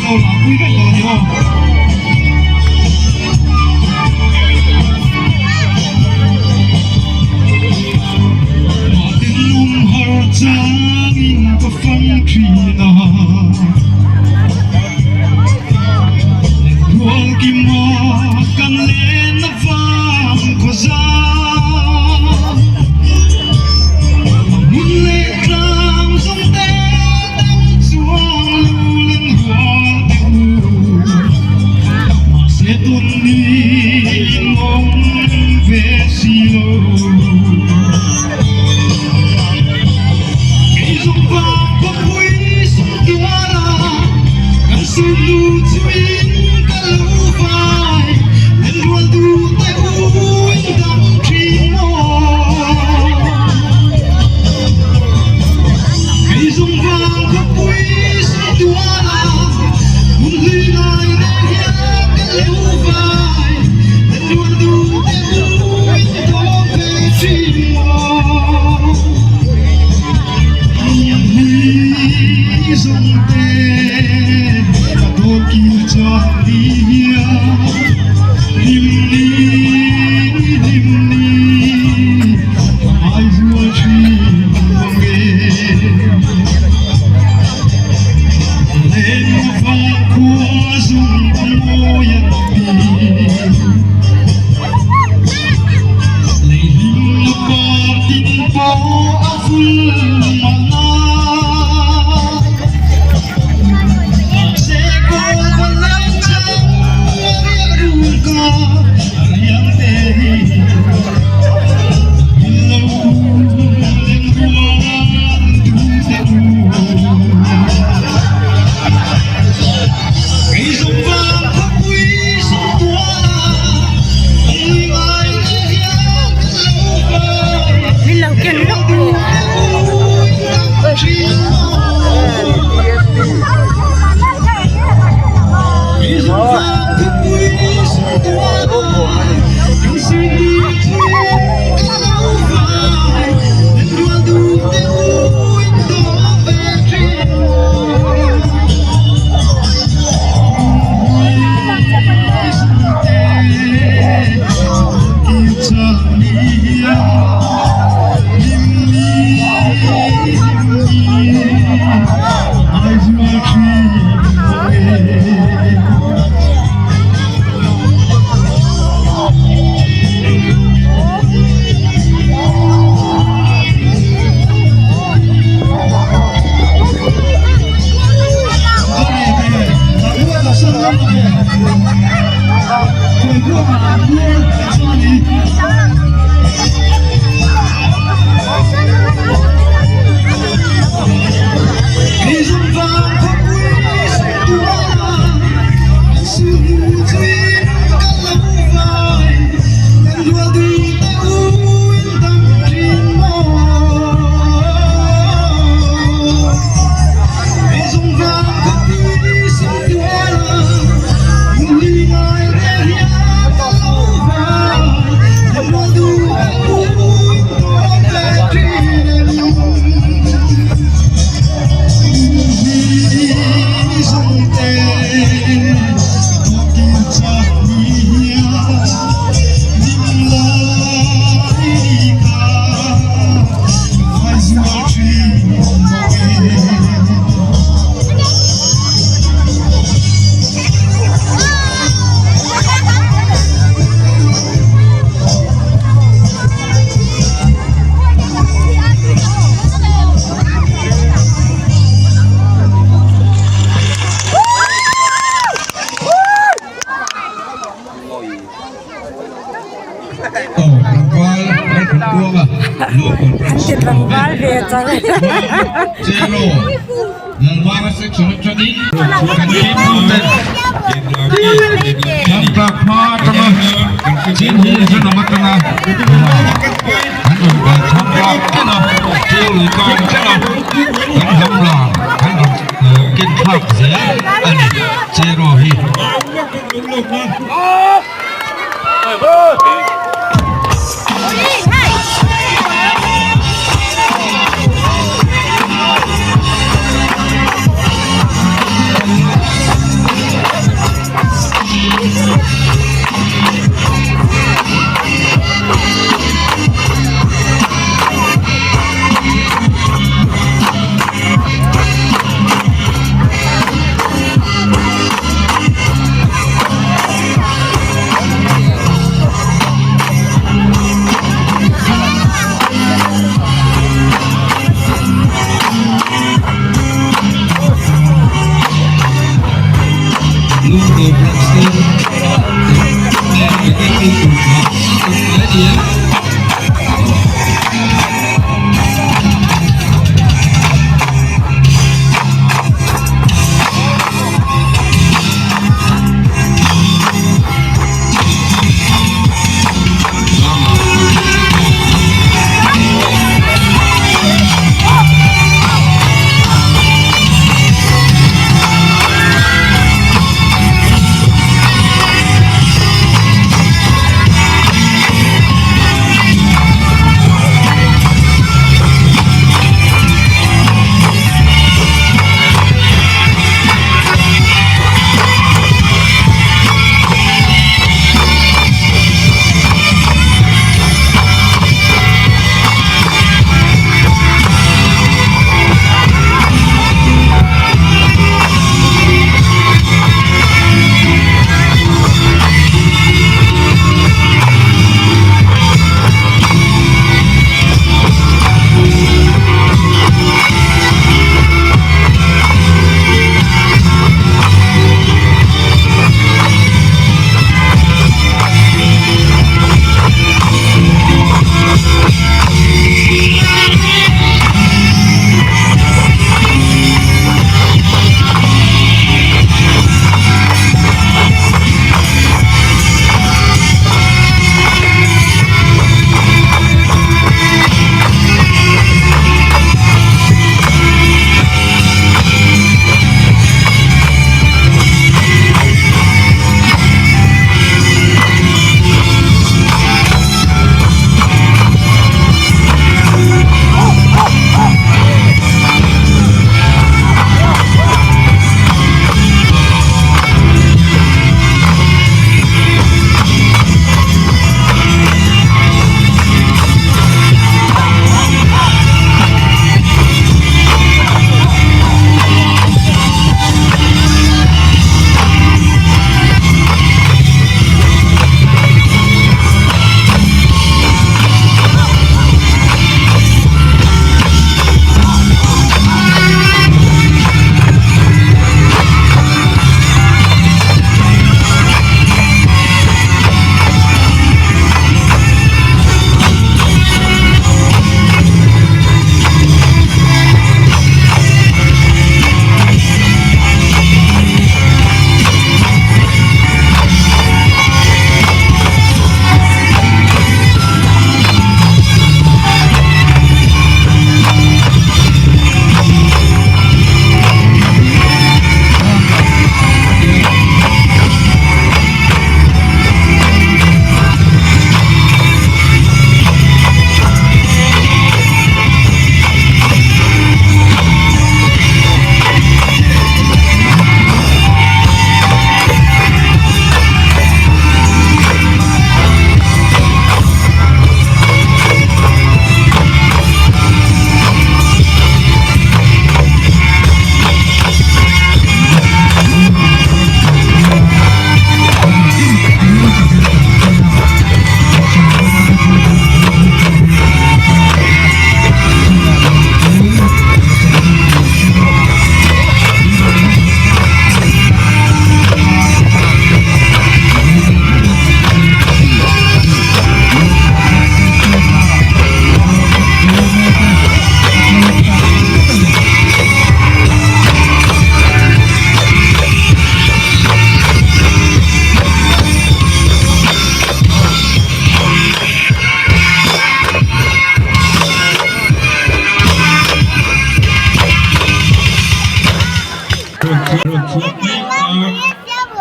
lo lah pui vek tawh a ni aw. Mahten lum har changin ka fang thin a. Rual kima kan len avang khaw zang. Hmun leh tlang zawng te dang chuang lo len rual te u. Mahse tun ni in awm ve si lo. Kei zawng vang khawpui sum tuar a, kan sunu chu in ka lo vai, len rual duh te u in dam thin maw. Kei zawng vang khawpui sum tuar a, hun hlui ngai reng hian ka lo vai, len rual duh te u in dawm ve thin maw. Hi zawng te ka dawt kir chak ni hian hlim ni hlim ni ka ngai zual thin mang e. Len vang khua zung a mawi an ti. Lei hlim na par tin pawh a ful mahna. Mahse kawl va leng chang a riah rul ka riang te hi. Hil lo leng rual duh te u. Kei zawng vang khawpui sawm tual a, kan nui ngai reng hian kan lo vai. Min lo ken lawk ni. Kei zawng vang khawpui sawm tual a, kan sui thin kan lo vai. Kan rual duh te u in dawm ve thin maw. An ti tlangval ve chang. chhuak mek a,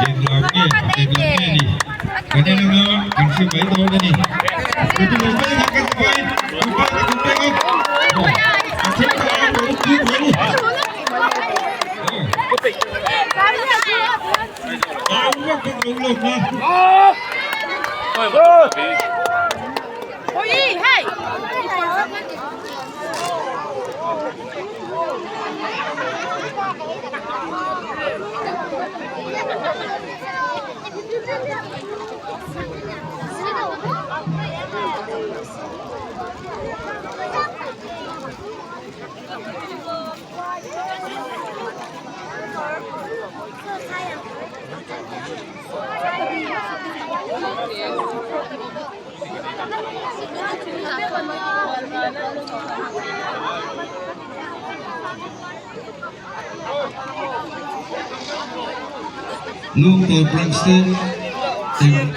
englam nge englam nge ni kan en anga kan hre mai dawn a ni. Kutu lo peng a kan vai kan vai ka kan peng a a then ka a lo pui mai ni. Au vak vak lo lawm na. Lungtawl branch te eng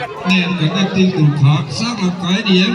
nge kan entir tur kha sang lam kai a ni em?